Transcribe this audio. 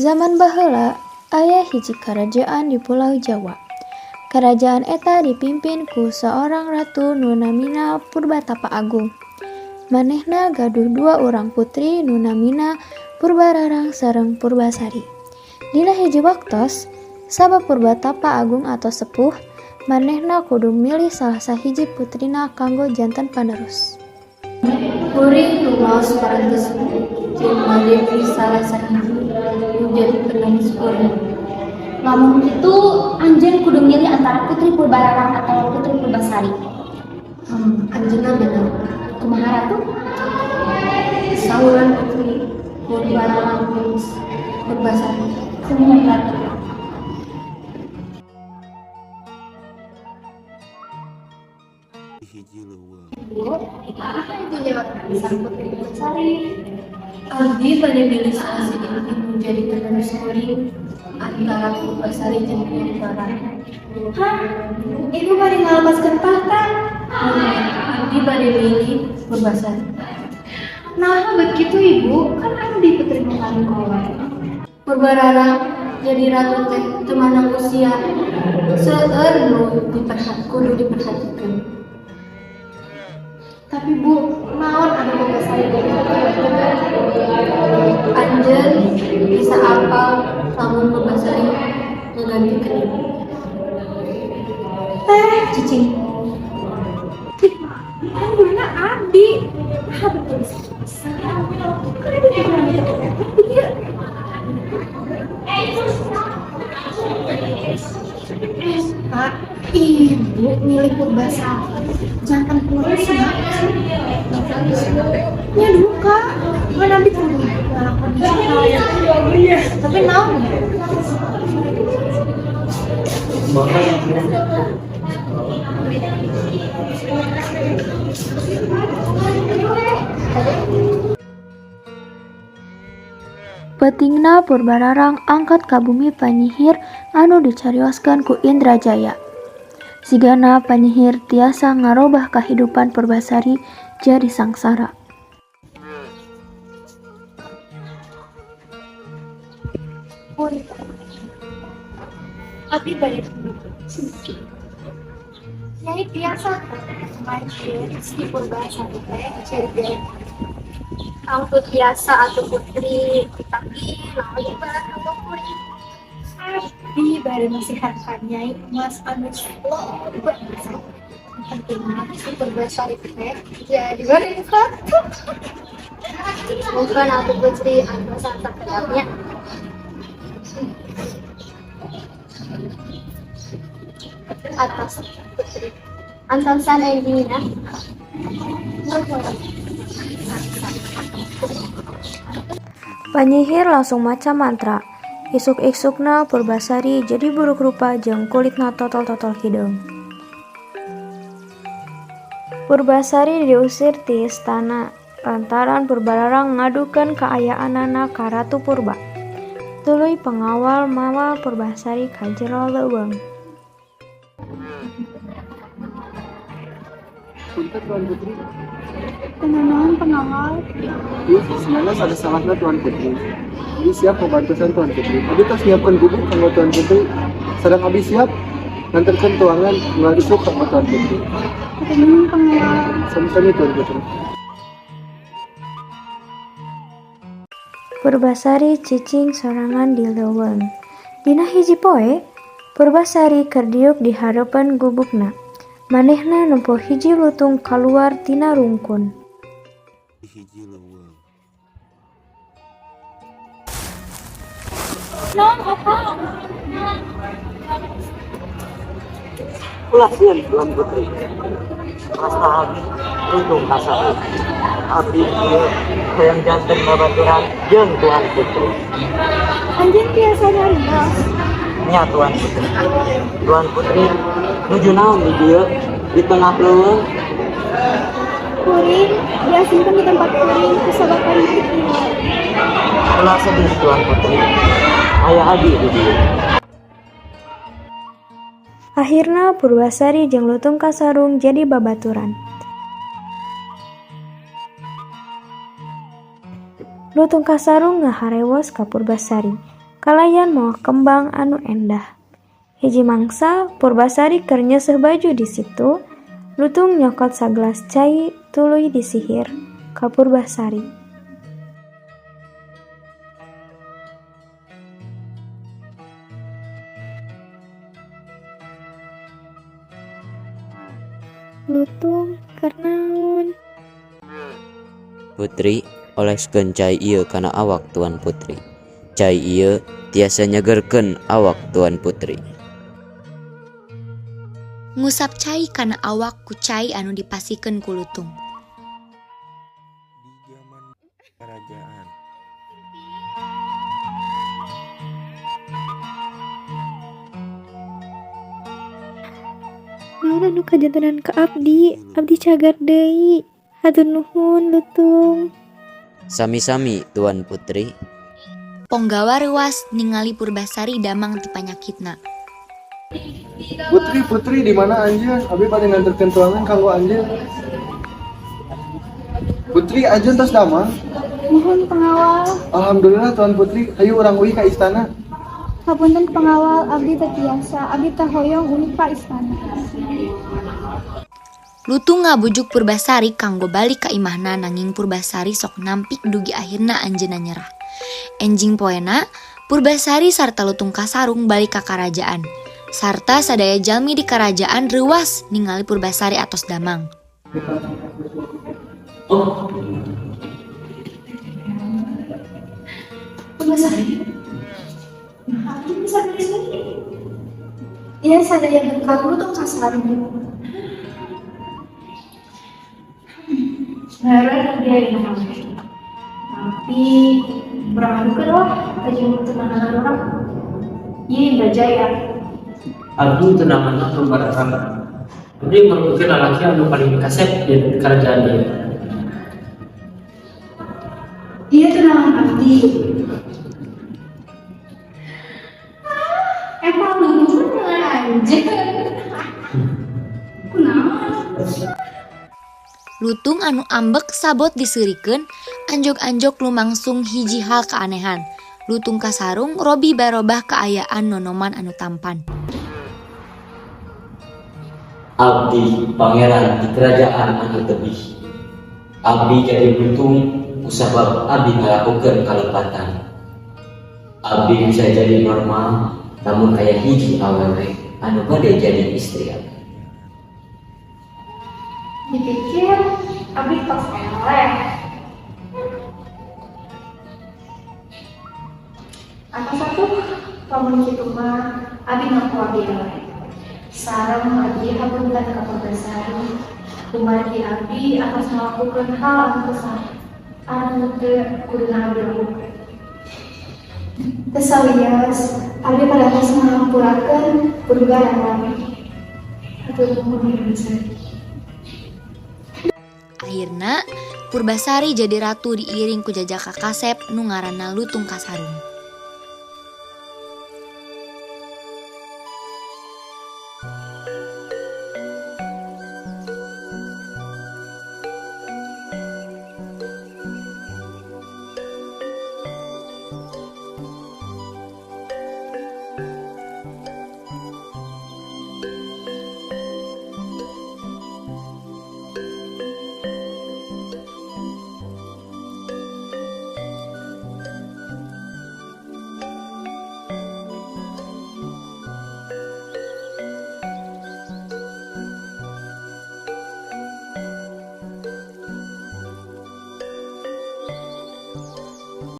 Zaman baheula aya hiji karajaan di Pulau Jawa. Karajaan eta dipimpin ku saorang ratu nu namina Purbatapa Agung. Manehna gaduh dua urang putri nu namina Purbararang sareng Purbasari. Dina hiji waktos, sabab Purbatapa Agung atos sepuh, manehna kudu milih salah sahiji putrina kanggo janten panerus. Kuring rumaos parantos jeung bade milih salah sahiji nu jadi penerus kuring. Lamun kitu, anjeun kudu milih antara Putri Purbararang atau Putri Purbasari. Anjeunna bener. Kumaha, Ratu? Sauran Putri Purbararang jeung Purbasari. Sumuhun, Ratu. Hiji leuweung. Bu, apa itu jawab pisan Putri Purbasari? Abdi bade milih salah sahiji nu jadi penerus kuring antara Purbasari jeung Purbararang. Hah? Ibu bade ngalepaskeun tahta? Abdi bade milih Purbasari. Nah, bet kitu, Ibu, kan abdi putri nu paling kolot. Purbararang jadi ratu teh teu mandang usia. Seueur nu kudu diperhatikeun. Tapi Bu, naon anu Purbasari jadi? Anjeun bisa apal lamun Purbasari ngagantikeun Ibu. Teh, cicing. Kan guruna abdi. Ah, betul bisa. Kan abdi teh kurang gitu. Iya. Pak, Ibu milih Purbasari. Janten penerusna. Ya duka. Kan abdi kudu ngalakon. Tapi naon ya? Peutingna Purbararang angkat ka bumi panyihir anu dicarioskeun ku Indrajaya. Sigana panyihir tiasa ngarobah kahirupan Purbasari jadi sangsara. Abdi bade. Nyai tiasa main si Purbasari teh jadi Ampun, biasa atuh, Putri, tapi naon ieu kanggo kuring? Abdi bade masihan ka Nyai emas anu loba pisan. Pentingna si Purbasari teh jadi bade ratu. Muhun atuh, Putri, antosan sakedap nya. Atos, Putri. Antosan enjingna. Muhun. Panyihir langsung maca mantra. Isuk-isukna Purbasari jadi buruk rupa jeung kulitna totol-totol hideung. Purbasari diusir ti istana lantaran Purbararang ngadukeun kaayaanana ka Ratu Purba. Tuluy pangawal mawa Purbasari ka jero leuweung. Punten, Tuan Putri. Kunaon, pengawal? Ieu sebenarnya ada salahnya, Tuan Putri. Abdi siap membantusan Tuan Putri. Abdi tos nyiapkeun gubuk kanggo Tuan Putri. Sareng abdi siap nganterkeun tuangan unggal isuk kanggo Tuan Putri. Nuhun, pengawal. Sami-sami, Tuan Putri. Purbasari cicing sorangan di leuweung. Dina hiji poe, Purbasari keur diuk di hareupeun gubukna. Manehna nempo hiji lutung kaluar tina rungkun. Hiji leuweung. Naon eta? Ulah sieun, Tuan Putri. Wasta abdi Lutung Kasarung. Abdi ieu hoyong janten babaturan jeung Tuan Putri. Anjeun tiasa nyarios? Nya, Tuan Putri. Tuan Putri nuju naon di dieu di tengah leuweung? Kuring diasingkeun di tempat kuring kusabab panyakit ieu. Ulah sedih, Tuan Putri. Aya abdi di dieu. Akhirna Purbasari jeung Lutung Kasarung jadi babaturan. Lutung Kasarung ngaharewos ka Purbasari. kalayan mawa kembang anu endah. Hiji mangsa Purbasari keur nyeuseuh baju di situ, Lutung nyokot sagelas cai tuluy disihir ka Purbasari. Lutung keur naon? Putri, oleskeun cai ieu kana awak Tuan Putri. Cai ieu tiasa nyegerkeun awak Tuan Putri. Ngusap cai kana awak ku cai anu dipasihkeun ku Lutung. Di zaman kerajaan. Naon anu kajantenan ka abdi? Abdi cagar deui. Hatur nuhun, Lutung. Sami-sami Tuan Putri. Ponggawa reuwas ningali Purbasari damang ti panyakitna. Putri, Putri, di mana anjeun? Abi bade nganterkeun tuangan kanggo anjeun. Putri, anjeun tos damang? Muhun pengawal. Alhamdulillah Tuan Putri, hayu urang uih ka istana. Hapunten pengawal, abdi teu tiasa, abdi teu hoyong uih ka istana. Lutung ngabujuk Purbasari kanggo balik ka imahna nanging Purbasari sok nampik dugi akhirna anjeunna nyerah. Enjing poena, Purbasari sarta Lutung Kasarung balik ka karajaan. Sarta sadaya jalmi di karajaan reuwas ningali Purbasari atos damang. Purbasari? Nah, abdi bisa di sini. Iya, sadaya berkat Lutung Kasarung. Sebenarnya dia yang namanya. Tapi kurang adukeun lah kajian tunangan urang. Ieu Indra Jaya. Abdi tunanganna Purbarata. Abdi merupakan lalaki anu paling kasep di kerajaan ieu. Ieu tunangan abdi. Emang lucu anjir. Kunaon? Lutung anu ambek sabot diseurikeun, anjog-anjog lumangsung hiji hal keanehan. Lutung Kasarung robih barobah kaayaan nonoman anu tampan. Abdi pangeran di kerajaan anu tebih. Abdi jadi lutung kusabab abdi ngalakukeun kalepatan. Abdi bisa jadi normal lamun aya hiji awewe anu bade jadi istri abdi. Dipikir abdi tos eleh. Atos atuh lamun kitu mah abdi ngaku abdi eleh. Sareng abdi hapunten ka Purbasari. Kumargi abdi atos ngalakukeun hal anu teu sah anu teu kuduna abdi lakukeun. Teu sawios, abdi parantos ngahampurakeun Purbarata. Hatur nuhun Purbasari. Akhirna, Purbasari jadi ratu diiring ku jajaka kasep nu ngaranna Lutung Kasarung.